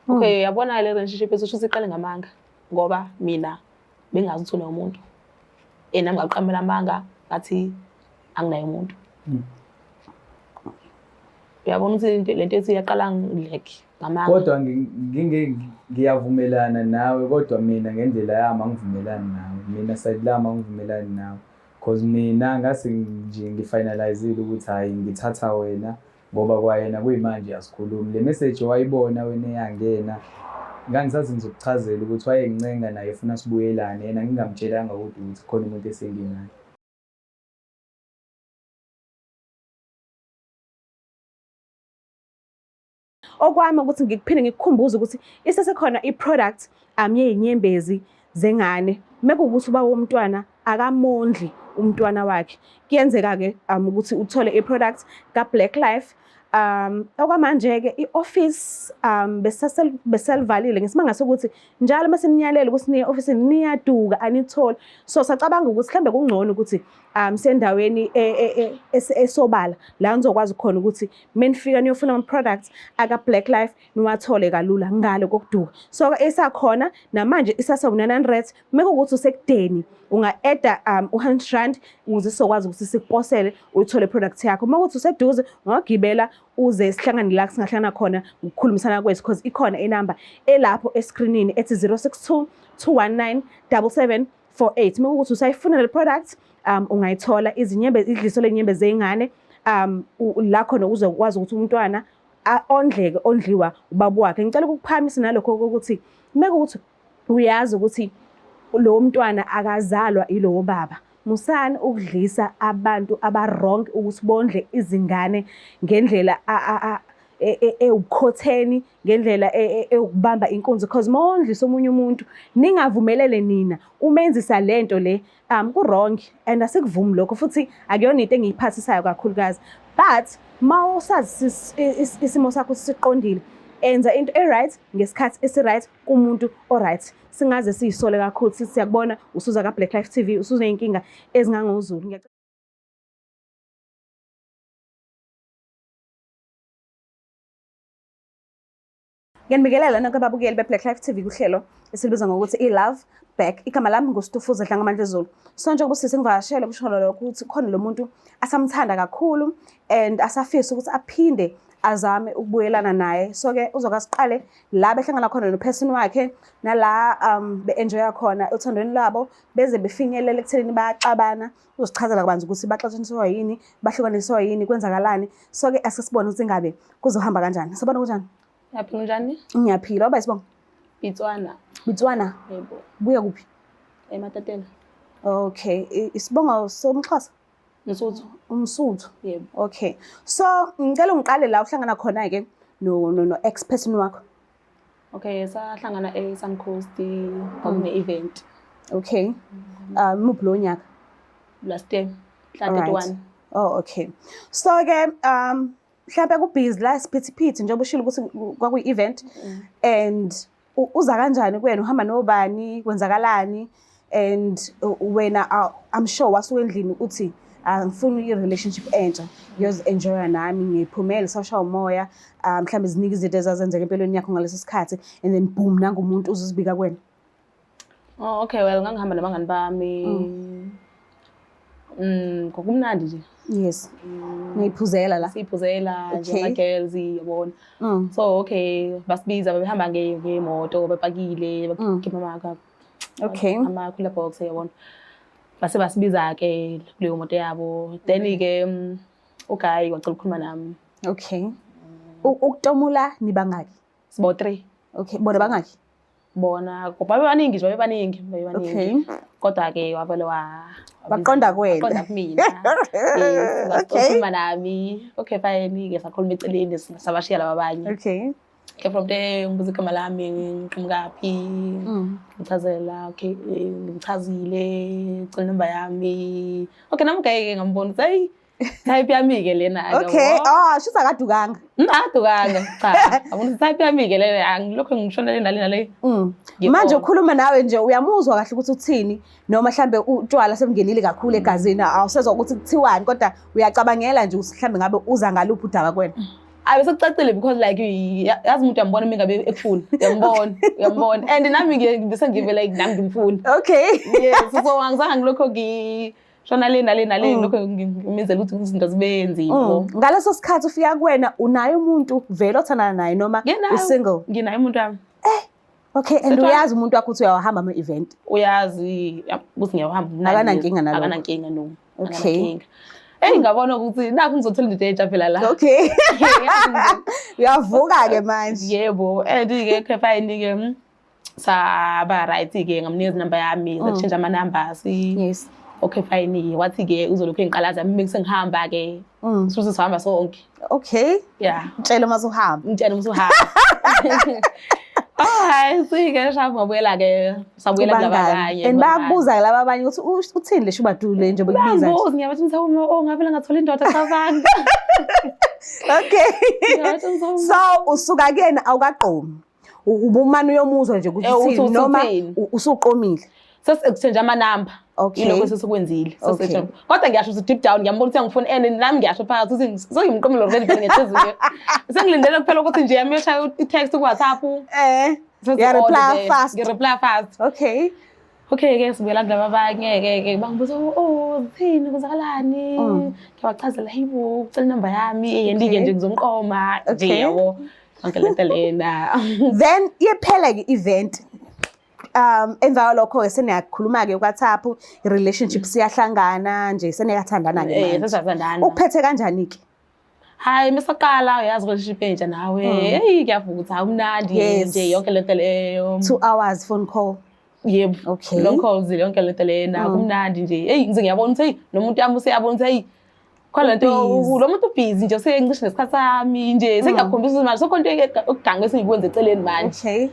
Okay, yabona le relationship ethu shuthi iqale ngamanga ngoba mina bengazi ukuthi unomuntu. Eh nami ngaqamela amanga ngathi anginaye umuntu. Uyabona ukuthi lento ethi iyaqala like ngamanga. Kodwa ngiyavumelana nawe, kodwa mina ngendlela yami angivumelani nawe. Mina side lami angivumelani nawe. Cause mina ngase nje ngifinalizile ukuthi hhayi ngithatha wena ngoba kwayena kuyimanje asikhulumi. Le message owayibona wena eyangena ngangisathi ngizokuchazela ukuthi wayengincenga naye efuna sibuyelane, yena ngingamtshelanga kodwa ukuthi khona umuntu esenginaye. Okwami ukuthi ngikuphinde ngikukhumbuze ukuthi isesekhona i-product yey'nyembezi zengane. Mekuwukuthi ubaba womntwana akamondli umntwana wakhe, kuyenzeka-ke ukuthi uthole i-product ka-Black Life. Okwamanje-ke i-office beselivalile ngesimanga sokuthi njalo uma siniyalela ukuthi niye e-ofisini niyaduka anitholi. So sacabanga ukuthi mhlawumbe kungcono ukuthi sendaweni esobala la nizokwazi khona ukuthi menifika niyofuna ama-products aka-Black Life niwathole kalula ngale kokuduka. So isakhona namanje isase-900 mekuwukuthi usekudeni unga-eda u-100 rand ukuze sizokwazi ukuthi sikuposele uyithole i-product yakho. Uma kuthi useduze ungagibela uze sihlangane la singahlangana khona ngokukhulumisana kwethu because ikhona inamba elapho eskrinini ethi 062 219 7748. Uma kuwukuthi usayifuna le product ungayithola izinyembezi, idliso lenyembezi zey'ngane la khona uzokwazi ukuthi umntwana ondleke ondliwa ubaba wakhe. Ngicela ukukuphakamisa nalokho ukuthi mekuwukuthi uyazi ukuthi lowo mntwana akazalwa ilowo baba, musani ukudlisa abantu aba-wrong ukuthi bondle izingane ngendlela ewubukhotheni, ngendlela ewukubamba inkunzi, because uma wondlisa omunye umuntu ningavumelele nina umenzisa lento le ku-wrong and asikuvumi lokho, futhi akuyona into engiyiphathisayo kakhulukazi. But uma usazi isimo sakho siqondile, enza into e-right ngesikhathi esi-right kumuntu o-right. Singaze siyisole kakhulu, sithi siyakubona usuza ka-Black Life TV usuney'nkinga ezingangozulu. Ngiyanibingelela nonke ababukeli be-Black Life TV kuhlelo esilibiza ngokuthi i-Love Back. Igama lami nguStufuza Dlangamandla Zulu. So njengoba usisi ngivakashele kusho lokho ukuthi khona lo muntu asamthanda kakhulu and asafisa ukuthi aphinde azame ukubuyelana naye. So ke uzoka siqale la behlangana khona no-person wakhe nala be-enjoya khona othandweni lwabo beze befinyelele ekuthenini bayaxabana. Uzosichazela kabanzi ukuthi baxatshaniswa yini, bahlukaniswa yini, kwenzakalani. So ke asisibone ukuthi ingabe kuzohamba kanjani. Sabona kunjani? Ngiyaphila, unjani? Ngiyaphila. Uba isibongo? Bitswana. Bitswana? Yebo. Buya kuphi? EMatatela. Okay, isibongo somXhosa? Msuthu. Umsuthu. Yebo. Okay. So ngicela ungiqale la uhlangana khona ke no ex person wakho. Okay, sahlangana e Suncoast kwakune event. Okay. Muphi lo nyaka? Last year, mhla Alright. 31. Oh, okay. So ke mhlambe ku busy la siphithiphithi njengoba ushilo ukuthi kwakuyi event and uza kanjani kuwena, uhamba nobani, kwenzakalani and wena I'm sure wasuka endlini uthi angifuni i-relationship entsha, ngiyozi-enjoya nami ngiphumele sashaya umoya, mhlawumbe ziningi izinto ezazenzeka empilweni yakho ngaleso sikhathi and then boom nangu umuntu uzozibika kuwena. Oh, okay, well ngangihamba nabangani bami. Kwakumnandi nje. Yes. Niyiphuzela la. Siyiphuzela nje ama-girls, yabona. So okay, basibiza babehamba ngemoto, bepakile, bakhipha ama-cooler box, yabona. Base basibiza ke kuleyo moto yabo. Then ke uguy wacela ukukhuluma nami. Okay. Ukutomula nibangaki? Sibo 3. Okay, bona bangaki? Bona babe baningi nje, babe baningi, babe baningi. Kodwa ke wavele Waqonda kuwena. Waqonda kumina. Yes, wakhuluma nami. Okay, fine ke sakhuluma eceleni sabashiya laba abanye. Okay, from there ngibuza igama lami, ngiqhamukaphi. Ngichazela, okay, ngimchazile, cela inamba yami. Okay, nami ke ngambona ukuthi hayi type yami ke lena. Okay, oh, shuthi akadukanga. Akadukanga, cha. Ngabona ukuthi type yami ke lena, angilokho ngishonele nale nale. Manje ukhuluma nawe nje uyamuzwa kahle ukuthi uthini noma mhlambe utshwala sebungenile kakhulu egazini, awusezwa ukuthi kuthiwani, kodwa uyacabangela nje ukuthi mhlambe ngabe uza ngaluphi udaba kuwena. Ayi, sekucacile because like yazi umuntu uyambona uma ngabe ekufuna, uyambona, uyambona. And nami bese ngive like nami ngimfuna. Yes, so angizange ngilokho ngishona le nale nale, lokho ngimenzela ukuthi izinto zibe nzima. Ngaleso sikhathi ufika kuwena, unaye umuntu vele othandana naye noma Nginaye. u-single? Nginaye umuntu wami. Okay, and uyazi umuntu wakho ukuthi uyawahamba ama-event? Uyazi ukuthi ngiyawuhamba. Akanankinga nalokho? Akanankinga, no. Akanankinga. Eyi, ngabona ukuthi nakhu ngizothola indoda entsha phela la. Okay. Yazi Uyavuka-ke manje. Yebo, and-ke fine-ke, saba right-ke, ngamnikeza inamba yami, satshintsha ama-numbers. Okay, fine, wathi-ke uzolokhu engiqalaza mina sengihamba-ke. Suthi sihamba sonke. Yeah. Tshela uma usuhamba. Ngitshela uma usuhamba. Oh, hayi, sike shaba ngabuyela-ke, sabuyela kulaba Kubangani. abanye. And bayakubuza laba abanye ukuthi uthini le shubadule nje bekubiza nje? Bayangibuza, ngiyabathi ngithi, "Oh, ngavele ngathola indoda, cabanga." Ngiyabathi ngithi, So usuka kuyena awukaqomi. Ubumane uyomuzwa nje ukuthi Eh, uthini noma uthini. usuqomile? Sesi-exchange amanamba. Yilokho sesikwenzile. Kodwa ngiyasho ukuthi deep down ngiyambona ukuthi uyangifuna, and nami ngiyasho phakathi ukuthi sengimqomile already phela ngenhliziyo. Sengilindele kuphela ukuthi nje yami yoshaya i-text ku-WhatsApp. Ya-reply fast. Ngi-reply fast. Okay-ke, sibuyela kulaba abanye-ke ke, bangibuza, "Oh, zithini, kwenzakalani?" Ngiyabachazela, "Hayibo, ucela inamba yami, and-ke nje ngizomqoma nje," yabo. Yonke lento lena. Then iyephela-ke i-event. Emva kwalokho-ke seniyakhuluma-ke ku-WhatsApp, i-relationship siyahlangana nje, seniyathandana-ke manje. Sesiyathandana. Ukuphethe kanjani-ke? Hayi, mesaqala uyazi relationship entsha nawe. Hey, kuyavuka ukuthi awumnandi nje yonke lento leyo. 2 hours phone call. Yebo. Long calls yonke lento lena, kumnandi nje. Hey, ngize ngiyabona ukuthi hey, nomuntu wami useyabona ukuthi hey, khona lento, Ubusy. lo muntu ubusy nje, usencishe nesikhathi sami nje. Sengiyakhombisa ukuthi manje sokhona into okuganga esengikwenza eceleni manje.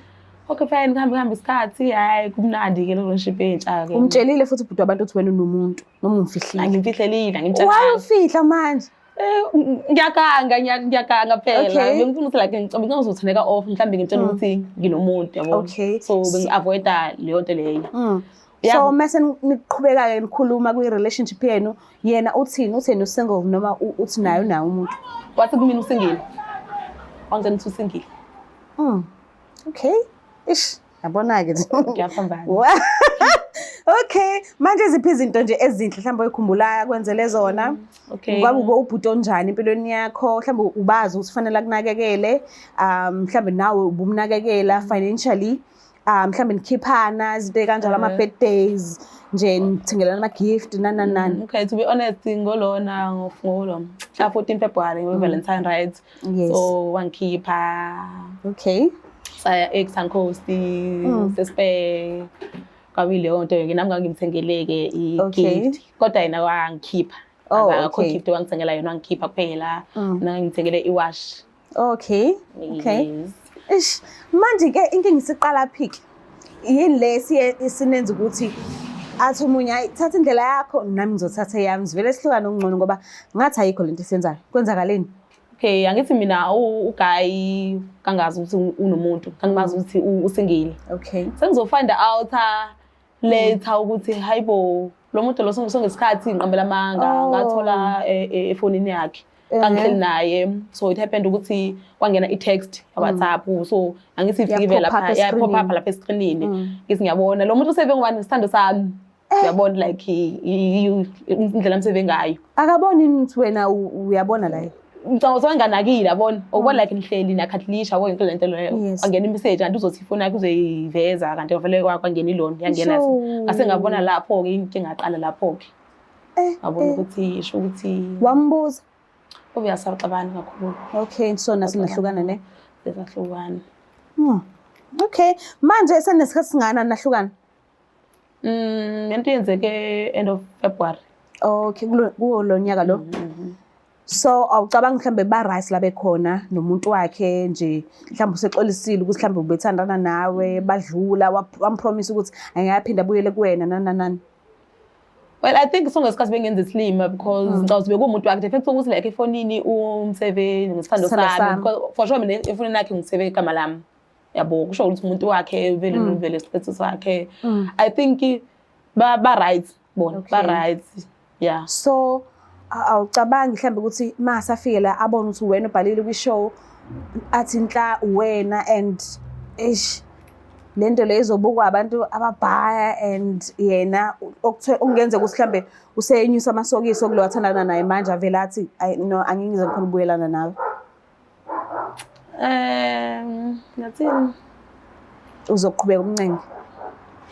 Okay, fine, kuhambe kuhambe isikhathi, hayi, kumnandi ke le relationship entsha ke. Umtshelile futhi ubhuti wabantu ukuthi wena unomuntu noma umfihlile? Angimfihlelile, angimtshelanga. Why ufihla manje? Ngiyaganga, ngiyaganga phela. Bengifuna ukuthi like ngicabanga ngizotheneka off, mhlawumbe ngimtshela ukuthi nginomuntu, yabo. So bengi-avoida leyo nto leyo. So mase niqhubeka-ke nikhuluma kwi-relationship yenu, yena uthini? Uthini, u-single noma uthi naye unawo umuntu? Wathi kumina u-single. Wangitshela ukuthi u-single. Okay. Ish, yabona-ke nje. Kuyaphambana. Okay, manje iziphi izinto nje ezinhle mhlawumbe oyikhumbulayo akwenzele zona? Ngabe ube ubhuti onjani empilweni yakho? Mhlawumbe ubazi ukuthi kufanele akunakekele, mhlawumbe nawe ubumnakekela financially, mhlawumbe nikhiphana izinto ey'kanjalo, ama-birthdays nje, nithengelana ama-gift, nani nani nani. Okay, to be honest, ngolona ngolo mhla 14 February, we-Valentine, right? Yes. So wangikhipha. Saya eSuncoast, sespe kwabi leyo nto ke, nami ngangimthengele-ke i-gift. Kodwa yena wangikhipha. Akakho gift wangithengela yona, wangikhipha kuphela. Mina ngangithengele i-wash. Okay. Yes. Ish, manje ke inkinga isiqala phi-ke? Yini le siye sinenza ukuthi athi omunye, "Hayi, thatha indlela yakho, nami ngizothatha eyami, sivele sihlukane okungcono ngoba ngathi ayikho lento esiyenzayo"? Kwenzakaleni? Okay, angithi mina u-guy kangazi ukuthi unomuntu, kangimazi ukuthi u-single. Sengizo-find out later ukuthi hayibo, lo muntu lo songesikhathi ngiqambela amanga, ngathola efonini yakhe. Ngangihleli naye, so it happened ukuthi kwangena i-text ya-WhatsApp, so angithi ifike Ya-pop lapha, up ya pop up escreenini. Lapha escreenini. Ngithi ngiyabona lo muntu useve ngobani isithando sami. Uyabona like indlela amseve ngayo. Akaboni yini ukuthi wena uyabona la? Ngicabanga ukuthi wanganakile, yabona. Ukubona like nihleli nakhathilisha, yabo, yonke lento leyo. Kwangena i-message, kanti uzothi ifoni yakhe uzoyiveza, kanti vele kwangena ilona, yangena. Ngase ngabona lapho-ke, inkinga yaqala lapho-ke. Ngabona ukuthi isho ukuthi Wambuza? Obvious, abaxabani kakhulu. Okay, so nasenahlukana ne? Sesahlukana. Okay, manje senesikhathi singakanani nahlukana? Lento yenzeke end of February. Okay, kuwo lo nyaka lo. So awucabangi mhlambe ba right la bekhona nomuntu wakhe nje, mhlambe usexolisile ukuthi mhlambe ubethandana nawe, badlula, wampromise ukuthi angiyaphinda abuyele kuwena, nani nani nani? Well, I think sonke isikhathi bengenza isilima because ngicabanga ukuthi bekuwumuntu wakhe. The fact ukuthi like efonini umseve ngesithando Isithando sami, sami. because for sure mina efonini yakhe ngiseve igama lami. Yabo, kusho ukuthi umuntu wakhe vele vele isiphetho sakhe. I think ba right bona, ba right. Yeah. So Awucabangi mhlawumbe ukuthi mase afike la abone ukuthi wena ubhalile kwi-show athi nhla wena and eish lento le izobukwa abantu ababhaya and yena okuthiwa okungenzeka ukuthi mhlambe usenyusa amasokisi okulo athandana naye manje avele athi "Ayi, no, angingize ngikhona ukubuyelana nawe." Ngathini? Uzoqhubeka umncenge?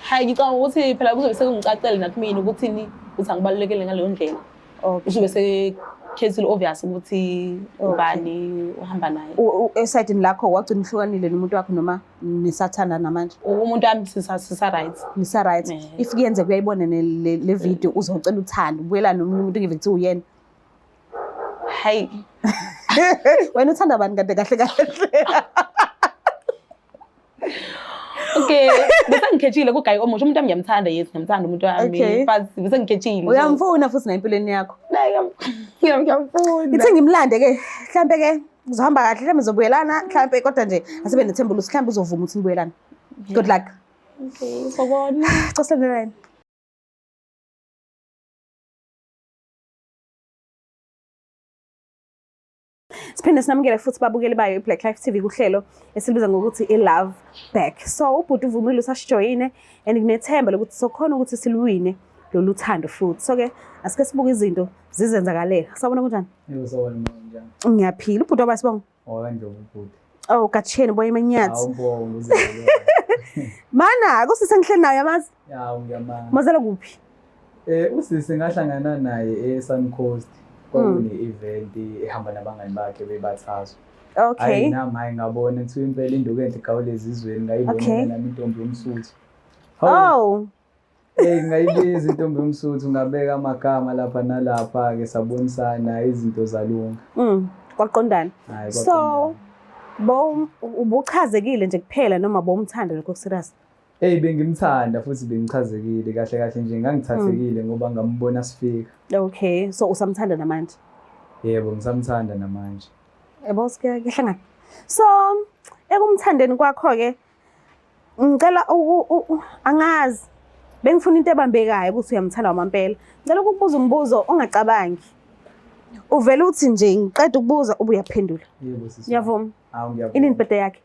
Hayi, ngicabanga ukuthi phela kuzobe sekungicacele nakumina ukuthini, ukuthi angibalulekile ngaleyo ndlela. Uzobe sekhethile obvious ukuthi ubani uhamba naye. Esayidini lakho wagcina uhlukanile nomuntu wakho noma nisathanda namanje? Umuntu wami sisa right. Nisa right. If kuyenzeka uyayibona le video uzocela uthando, ubuyelane nomunye umuntu ngeve kuthiwa uyena. Hayi. Wena uthanda bani kade kahle kahle? Okay, bese ngikhethile kugayi omusha umuntu wami ngiyamthanda, yes, ngiyamthanda umuntu wami. But bese ngikhethile. Uyamfuna futhi na empilweni yakho? Ngiyamfuna. Ithi ngimlande ke, mhlambe ke uzohamba kahle, mhlambe uzobuyelana, mhlambe kodwa nje asibe nethemba ukuthi mhlambe uzovuma ukuthi nibuyelane. Good luck. Okay, sobona. Cosela. Siphinde sinamukele futhi babukeli bayo i-Black Life TV kuhlelo esilibiza ngokuthi i-Love Back. So ubhuti uvumile usasijoyine and nginethemba lokuthi sokhona ukuthi siluwine lolu thando futhi. So ke asike sibuke izinto zizenzakalela. Sawubona, kunjani? Yebo, sawubona mama, njani? Ngiyaphila. Ubhuti wabasibonga. Owakanjani ubhuti? Oh, Gatsheni boy emanyathi. Awubonga uzele. Mana, kusise ngihleli naye yamazi. Yawu, ngiyamanga. Mazela kuphi? Usisi ngahlangana naye e-Sun Coast. Kwakune event ehamba nabangani bakhe bebathathu. Hayi, nami hayi, ngabona kuthiwa impela induku enhle igawule ezizweni, ngayibona nami intombi yomSuthu. Hawu, ngayibiza intombi yomSuthu, ngabeka amagama lapha nalapha ke, sabonisana, izinto zalunga. Kwaqondana. Hayi, So kwaqondana. bo ubuchazekile nje kuphela noma bomthanda lokho serious? Hey, bengimthanda futhi bengichazekile kahle kahle nje, ngangithathekile ngoba ngambona sifika. Okay, so usamthanda namanje? Yebo, ngisamthanda namanje. Yabo, kuyahlangana. So ekumthandeni kwakho ke ngicela angazi, bengifuna into ebambekayo ukuthi uyamthanda wamampela. Ngicela ukukubuza umbuzo ongacabangi. Uvela uthi nje ngiqeda ukubuza ube uyaphendula. Yebo sisi. Ngiyavuma. Hawu, ngiyavuma. Inini birthday yakhe?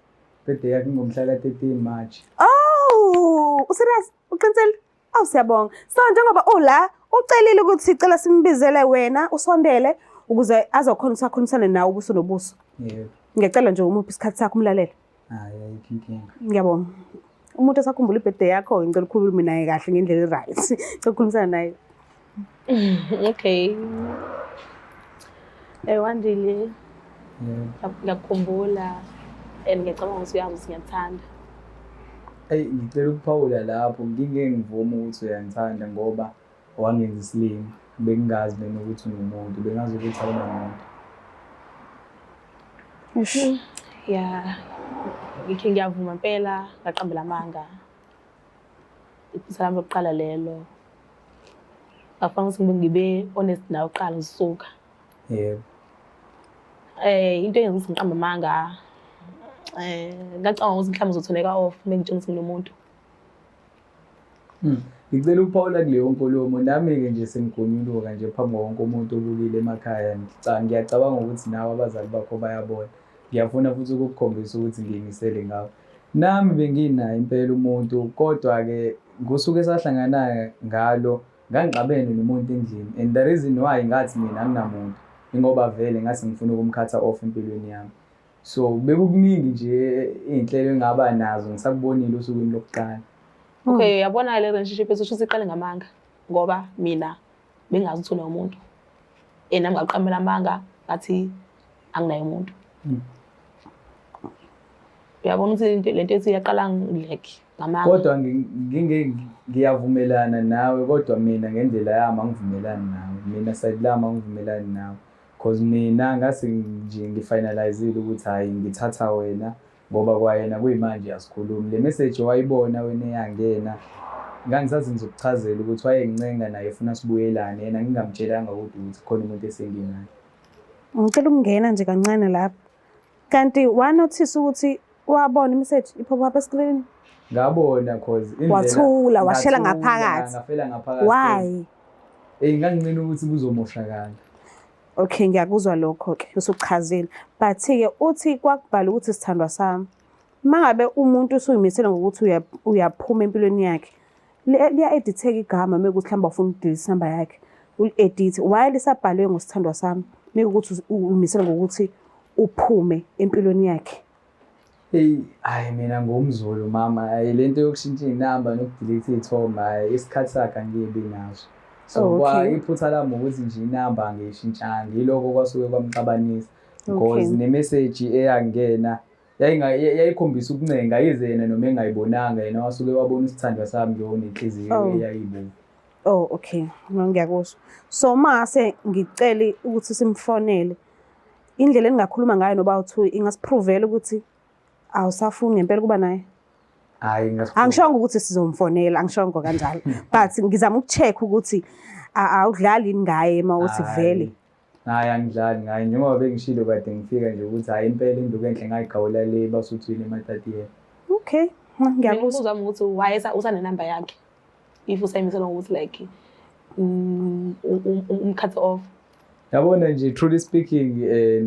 Birthday yakhe ngomhla ka-13 March. Oh, userious? Uqinisele? Awu, siyabonga. So njengoba ula ucelile ukuthi cela simbizele wena usondele ukuze azokhona ukuthi akhulumisane nawe ubuso nobuso. Yebo. Ngiyacela nje umuphe isikhathi sakho umlalele. Hayi, ayikho inkinga. Ngiyabonga. Umuntu osakhumbula ibirthday yakho, ngicela ukhulume naye kahle ngendlela e-right. Ngicela ukukhulumisana naye. Okay. Wandile, Yebo. ngiyakukhumbula and ngiyacabanga ukuthi uyazi ukuthi ngiyakuthanda. Eyi, ngicela ukuphawula lapho, ngingeke ngivume ukuthi uyangithanda ngoba wangenza isilima. Bengingazi mina ukuthi unomuntu, bengazi ukuthi awunamuntu. Ish. Ya, ngikhe ngiyavuma impela ngaqambela amanga. Iphutha lami lokuqala lelo. Ngafuna ukuthi ngibe honest nawe kuqala ngisuka. Yebo. Into eyenza ukuthi ngiqambe amanga, ngacabanga ukuthi mhlawumbe uzothoneka off uma ngitshela ukuthi nginomuntu. Ngicela ukuphawula kuleyo nkulumo, nami-ke nje sengigonyuluka nje phambi kwa wonke umuntu obukile emakhaya. Ngiyacabanga ukuthi nawe abazali bakho bayabona. Ngiyafuna futhi ukukukhombisa ukuthi ngiyimisele ngawe. Nami benginaye impela umuntu, kodwa-ke ngosuku esahlangana ngalo ngangixabene nomuntu endlini, and the reason why ngathi mina anginamuntu ingoba vele ngase ngifuna ukumkhatha off empilweni yami. So bekukuningi nje iy'nhlelo engaba nazo ngisakubonile osukwini lokuqala. Okay, yabona le relationship ethu shuthi iqale ngamanga ngoba mina bengazi ukuthi unomuntu. Nami ngaqambela amanga ngathi anginaye umuntu. Uyabona ukuthi lento ethi iyaqala like ngamanga. Kodwa ngiyavumelana nawe, kodwa mina ngendlela yami angivumelani nawe. Mina side lami angivumelani nawe. Cause mina ngase nje ngifinalizile ukuthi hhayi, ngithatha wena ngoba kwayena kuyimanje asikhulumi. Le message wayibona wena eyangena, ngangisathi ngizokuchazela ukuthi wayengincenga naye efuna sibuyelane, yena ngingamtshelanga kodwa ukuthi khona umuntu esenginaye. Ngicela ukungena nje kancane lapha. Kanti wanothisa ukuthi wabona imessage ipop up escreen? Ngabona cause indlela Wathula, washela ngathula, ngaphakathi. Ngafela ngaphakathi. Why? Eh, nganginqina ukuthi kuzomoshakala. Okay, ngiyakuzwa lokho-ke usuchazile. But-ke uthi kwakubhala ukuthi sithandwa sami. Uma ngabe umuntu usuyimisele ngokuthi uyaphuma empilweni yakhe, liya-editheka igama uma kuwukuthi mhlawumbe awufuni uku-delete inamba yakhe, uli-edithe. Why lisabhalwe ngosithandwa sami uma kuwukuthi uyimisele ngokuthi uphume empilweni yakhe? Eyi, hhayi mina ngumZulu mama, hhayi le nto yokushintsha iy'namba nokudelete iy'thombe, hhayi isikhathi sakhe angibi naso. So Oh, okay. iphutha lami ukuthi nje inamba angiyishintshanga, yiloko kwasuke kwamxabanisa. Because Okay. nemeseji eyangena yayikhombisa ukuncenga, yize yena noma engayibonanga, yena wasuke wabona isithandwa sami nje onenhliziyo eyayibovu. Oh, okay. Ngiyakuzwa. So mase ngicele ukuthi simfonele indlela eningakhuluma ngayo noba u-two ingasiphrovela ukuthi awusafuni ngempela ukuba naye. Hhayi Angishongo ukuthi sizomfonela, angishongo kanjalo. But ngizama uku-check ukuthi awudlali yini ngaye uma uthi vele. Hhayi angidlali ngaye njengoba bengishilo kade ngifika nje ukuthi hhayi impela induku enhle ngayigawula le basuthwini ematatiyeni. Okay, ngiyakuzwa. Umbuzo wami ukuthi why usanenamba yakhe if usayimisela ngokuthi like um-cut off. Yabona nje truly speaking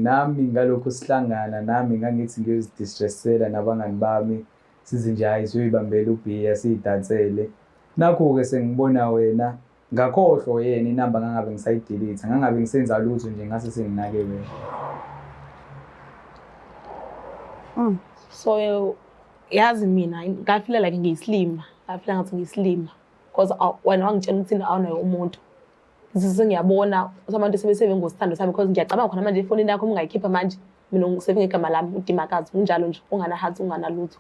nami ngalokhu sihlangana nami ngangithi ngiyozidistressela nabangani bami sithi nje hhayi siyoyibambela ubhiya siyidansele. Nakhu-ke sengibona wena ngakhohlwa yena inamba ngangabe ngisayidelete ngangabe ngisenza lutho nje ngase senginake wena. So yazi mina ngafila like ngiyisilima, ngafila ngathi ngiyisilima because wena wangitshela ukuthi awunaye umuntu. Sengiyabona ukuthi abantu sebeseve ngosithando sami because ngiyacabanga khona manje efonini yakho uma ungayikhipha manje mina ngiseve ngegama lami uDimakazi unjalo nje ungana-heart unganalutho.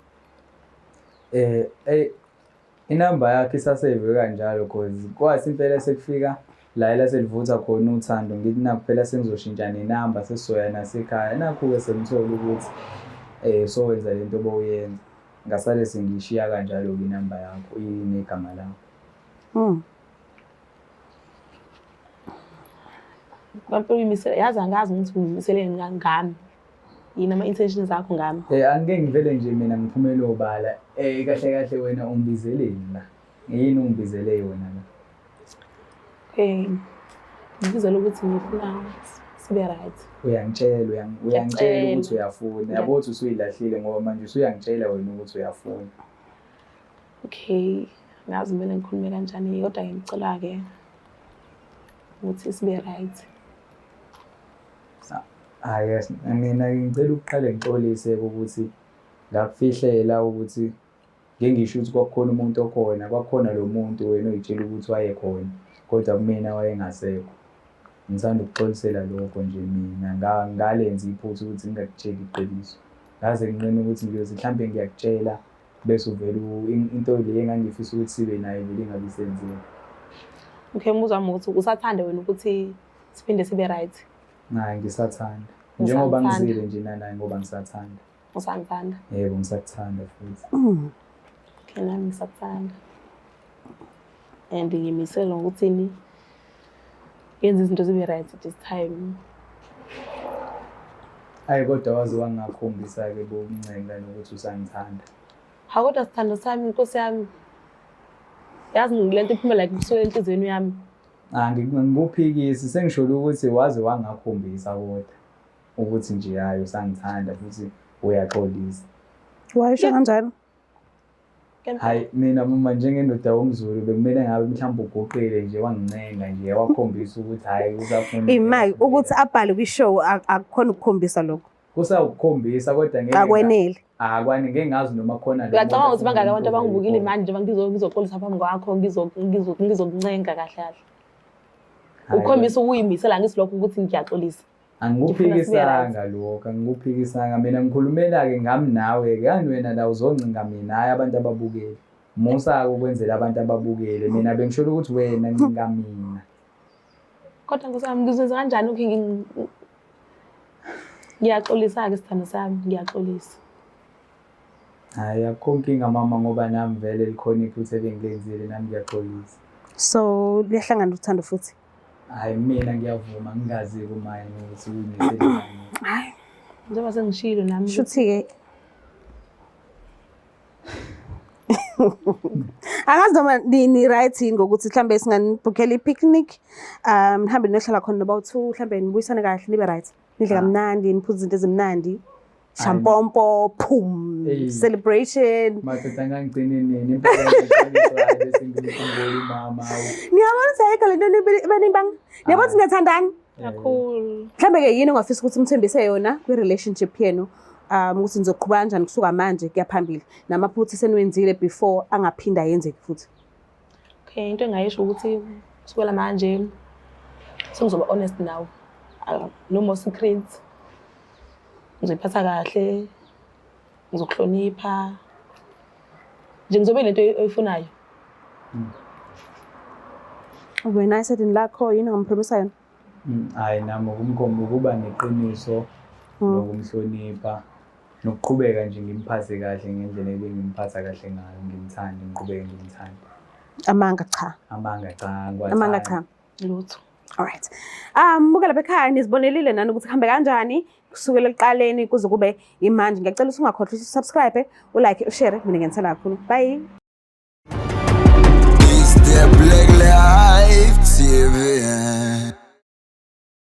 Inamba yakhe isaseyivwe kanjalo cause kwathi impela sekufika la elaselivutha khona uthando ngithi nakhu phela sengizoshintsha nenamba sesizoya nasekhaya nakhu-ke sengithola ukuthi sowenza lento obowuyenza ngasale sengiyishiya kanjalo-ke inamba yakho inegama lakho. Mhlawumbe uyimisele yazi angazi ukuthi uyimiseleni ngami. Yini ama-intentions akho ngami? Angike ngivele nje mina ngiphumele obala. Kahle kahle wena ungibizeleni la? Yini ungibizele yona la? Ngibizela ukuthi ngifuna sibe right. Uyangitshela, uyangitshela ukuthi uyafuna. Yabo ukuthi usuyilahlile ngoba manje usuyangitshela wena ukuthi uyafuna. Okay, ngazi kumele ngikhulume kanjani kodwa ngicela-ke ukuthi sibe right. Hhayi, mina ngicela ukuqale ngixolise ukuthi ngakufihlela ukuthi ngeke ngisho ukuthi kwakukhona umuntu okhona, kwakukhona lo muntu wena oy'tshela ukuthi wayekhona, kodwa kumina wayengasekho. Ngisanda ukuxolisela lokho nje mina ngalenza iphutha ukuthi ngingakutsheli iqiniso. Ngaze nginqena ukuthi ngiyoze mhlampe ngiyakutshela bese uvele into le engangifisa ukuthi sibe nayo vele ingabi senzeka. Okay, umbuzo wami ukuthi usathanda wena ukuthi siphinde sibe right? Hayi, ngisathanda. Njengoba ngizile nje nanaye ngoba ngisathanda. Usangithanda? Yebo, ngisakuthanda futhi. Okay, nami ngisakuthanda. And ngimisele ngokuthini yenza izinto zibe right this time. Hayi kodwa waze wangakhombisa-ke bokuncenga nokuthi usangithanda. Hawu kodwa sithando sami inkosi yami. Yazi le nto iphuma like kusuka enhliziyweni yami. Angikuphikisi sengisholo ukuthi waze wangakhombisa kodwa ukuthi nje hayi usangithanda futhi uyaxolisa. Wayisho kanjalo? Hayi mina mama njengendoda yomZulu bekumele ngabe mhlawumbe uguqile nje wangincenga nje wakhombisa ukuthi hayi usafuna Imali ukuthi abhale kwi-show akukhona ukukhombisa lokho. Kusawukukhombisa kodwa ngeke Akwenele. Akwani ngeke ngazi noma khona lo Uyacabanga muntu ukuthi bangaki abantu ofuna abangibukile ukukhona. manje njengoba ngizoxolisa phambi kwakho ngizokuncenga kahle kahle. Hayi, Ukhombisa ukuyimisela ngithi lokho ukuthi ngiyaxolisa. Angikuphikisanga lokho, angikuphikisanga. Mina ngikhulumela-ke ngami nawe-ke. Yani wena la uzoncinga mina, hhayi abantu ababukele. Musa-ke ukwenzela abantu ababukele. Mina bengisholo ukuthi wena ncinga mina. Kodwa nkosi yami ngizwenza kanjani ukuthi ngiyaxolisa-ke sithando sami, ngiyaxolisa. Hhayi akukho nkinga mama ngoba nami vele likhona iphutha ebengilenzile nami ngiyaxolisa. So liyahlangana uthando futhi? Hhayi mina ngiyavuma ngingazi kumayini ukuthi uyimisele. Hhayi. Njengoba sengishilo nami. Shuthi-ke. Angazi noma ni right yini ngokuthi mhlambe singanibhukhela i-picnic, nihambe niyohlala khona noba u-two, mhlambe nibuyisane kahle, nibe right. Nidle Ah. kamnandi, niphuze izinto ezimnandi. Shampompo, phum, Eyi. celebration. Madoda, ngangigcine nini impela ngiqiniso, hhayi, bese ngimkhumbula umama, hawu. Niyabona ukuthi ayikho lento benibanga. Niyabona ukuthi niyathandana. Kakhulu. Mhlambe-ke yini ongafisa ukuthi umthembise yona kwi-relationship yenu, ukuthi nizoqhuba kanjani kusuka manje kuya phambili, namaphutha eseniwenzile before angaphinda ayenzeke futhi? Okay, into engayisho ukuthi kusukela manje sengizoba honest nawe. No more secrets. Ngizoyiphatha kahle, ngizokuhlonipha. Nje ngizobe lento oyifunayo. Wena esayidini lakho, yini ongampromisa yona? Hhayi, nami ukumkhomba ukuba neqiniso nokumhlonipha nokuqhubeka nje ngimphathe kahle ngendlela ebengimphatha kahle ngayo, ngimthande, ngiqhubeke ngimthande. Amanga cha. Amanga cha, angiwathandi. Amanga cha. Lutho. Alright. Buka lapha ekhaya, nizibonelile nani ukuthi kuhambe kanjani kusukela ekuqaleni kuze kube imanje. Ngiyacela ukuthi ungakhohlwa ukuthi usubscribe, ulike, ushare. Mina ngiyanisela kakhulu. Bye.